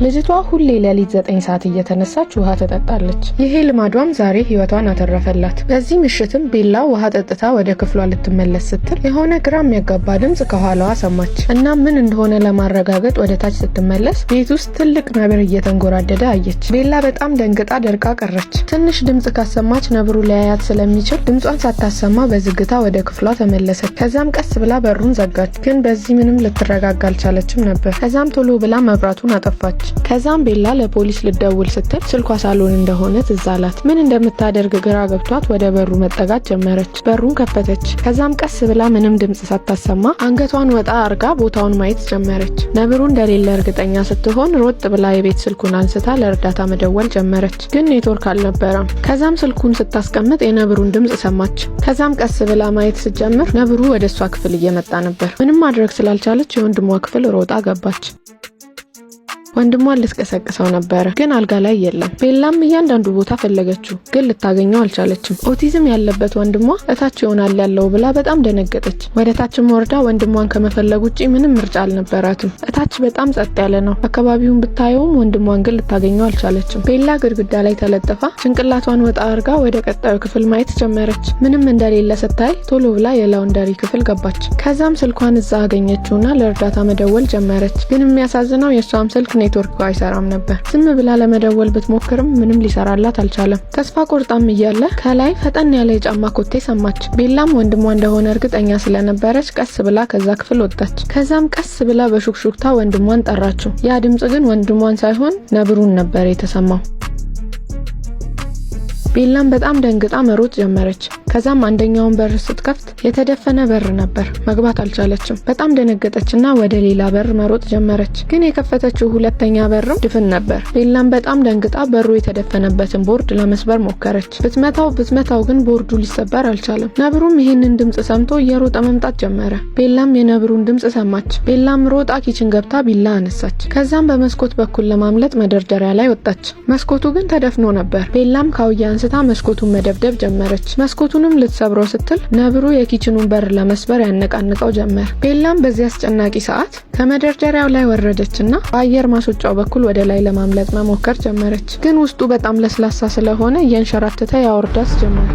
ልጅቷ ሁሌ ሌሊት 9 ሰዓት እየተነሳች ውሃ ትጠጣለች። ይሄ ልማዷም ዛሬ ህይወቷን አተረፈላት። በዚህ ምሽትም ቤላ ውሃ ጠጥታ ወደ ክፍሏ ልትመለስ ስትል የሆነ ግራ የሚያጋባ ድምፅ ከኋላዋ ሰማች። እና ምን እንደሆነ ለማረጋገጥ ወደ ታች ስትመለስ ቤት ውስጥ ትልቅ ነብር እየተንጎራደደ አየች። ቤላ በጣም ደንግጣ ደርቃ ቀረች። ትንሽ ድምፅ ካሰማች ነብሩ ሊያያት ስለሚችል ድምጿን ሳታሰማ በዝግታ ወደ ክፍሏ ተመለሰች። ከዛም ቀስ ብላ በሩን ዘጋች። ግን በዚህ ምንም ልትረጋጋ አልቻለችም ነበር። ከዛም ቶሎ ብላ መብራቱን አጠፋች። ከዛም ቤላ ለፖሊስ ልትደውል ስትል ስልኳ ሳሎን እንደሆነ ትዝ አላት። ምን እንደምታደርግ ግራ ገብቷት ወደ በሩ መጠጋት ጀመረች። በሩን ከፈተች። ከዛም ቀስ ብላ ምንም ድምፅ ሳታሰማ አንገቷን ወጣ አርጋ ቦታውን ማየት ጀመረች። ነብሩ እንደሌለ እርግጠኛ ስትሆን ሮጥ ብላ የቤት ስልኩን አንስታ ለእርዳታ መደወል ጀመረች። ግን ኔትወርክ አልነበረም። ከዛም ስልኩን ስታስቀምጥ የነብሩን ድምፅ ሰማች። ከዛም ቀስ ብላ ማየት ስትጀምር ነብሩ ወደ እሷ ክፍል እየመጣ ነበር። ምንም ማድረግ ስላልቻለች የወንድሟ ክፍል ሮጣ ገባች። ወንድሟን ልትቀሰቅሰው ነበረ፣ ግን አልጋ ላይ የለም። ቤላም እያንዳንዱ ቦታ ፈለገችው፣ ግን ልታገኘው አልቻለችም። ኦቲዝም ያለበት ወንድሟ እታች ይሆናል ያለው ብላ በጣም ደነገጠች። ወደ ታችም ወርዳ ወንድሟን ከመፈለግ ውጪ ምንም ምርጫ አልነበራትም። እታች በጣም ጸጥ ያለ ነው። አካባቢውን ብታየውም ወንድሟን ግን ልታገኘው አልቻለችም። ቤላ ግድግዳ ላይ ተለጥፋ ጭንቅላቷን ወጣ አርጋ ወደ ቀጣዩ ክፍል ማየት ጀመረች። ምንም እንደሌለ ስታይ ቶሎ ብላ የ laundry ክፍል ገባች። ከዛም ስልኳን እዛ አገኘችውና ለእርዳታ መደወል ጀመረች። ግን የሚያሳዝነው የእሷም ስልክ ኔትወርክ አይሰራም ነበር። ዝም ብላ ለመደወል ብትሞክርም ምንም ሊሰራላት አልቻለም። ተስፋ ቆርጣም እያለ ከላይ ፈጠን ያለ የጫማ ኮቴ ሰማች። ቤላም ወንድሟ እንደሆነ እርግጠኛ ስለነበረች ቀስ ብላ ከዛ ክፍል ወጣች። ከዛም ቀስ ብላ በሹክሹክታ ወንድሟን ጠራችው። ያ ድምጽ ግን ወንድሟን ሳይሆን ነብሩን ነበር የተሰማው። ቤላም በጣም ደንግጣ መሮጥ ጀመረች። ከዛም አንደኛውን በር ስትከፍት የተደፈነ በር ነበር። መግባት አልቻለችም። በጣም ደነገጠችና ወደ ሌላ በር መሮጥ ጀመረች። ግን የከፈተችው ሁለተኛ በርም ድፍን ነበር። ቤላም በጣም ደንግጣ በሩ የተደፈነበትን ቦርድ ለመስበር ሞከረች። ብትመታው ብትመታው ግን ቦርዱ ሊሰበር አልቻለም። ነብሩም ይህንን ድምጽ ሰምቶ እየሮጠ መምጣት ጀመረ። ቤላም የነብሩን ድምጽ ሰማች። ቤላም ሮጣ kitchen ገብታ ቢላ አነሳች። ከዛም በመስኮት በኩል ለማምለጥ መደርደሪያ ላይ ወጣች። መስኮቱ ግን ተደፍኖ ነበር። ቤላም ካውያ አንስታ መስኮቱን መደብደብ ጀመረች። መስኮቱንም ልትሰብረው ስትል ነብሩ የ kitchen ኑን በር ለመስበር ያነቃንቀው ጀመር። ቤላም በዚህ አስጨናቂ ሰዓት ከመደርደሪያው ላይ ወረደችና በአየር ማስወጫው በኩል ወደ ላይ ለማምለጥ መሞከር ጀመረች። ግን ውስጡ በጣም ለስላሳ ስለሆነ እየንሸራተተ ያወርዳት ጀመር።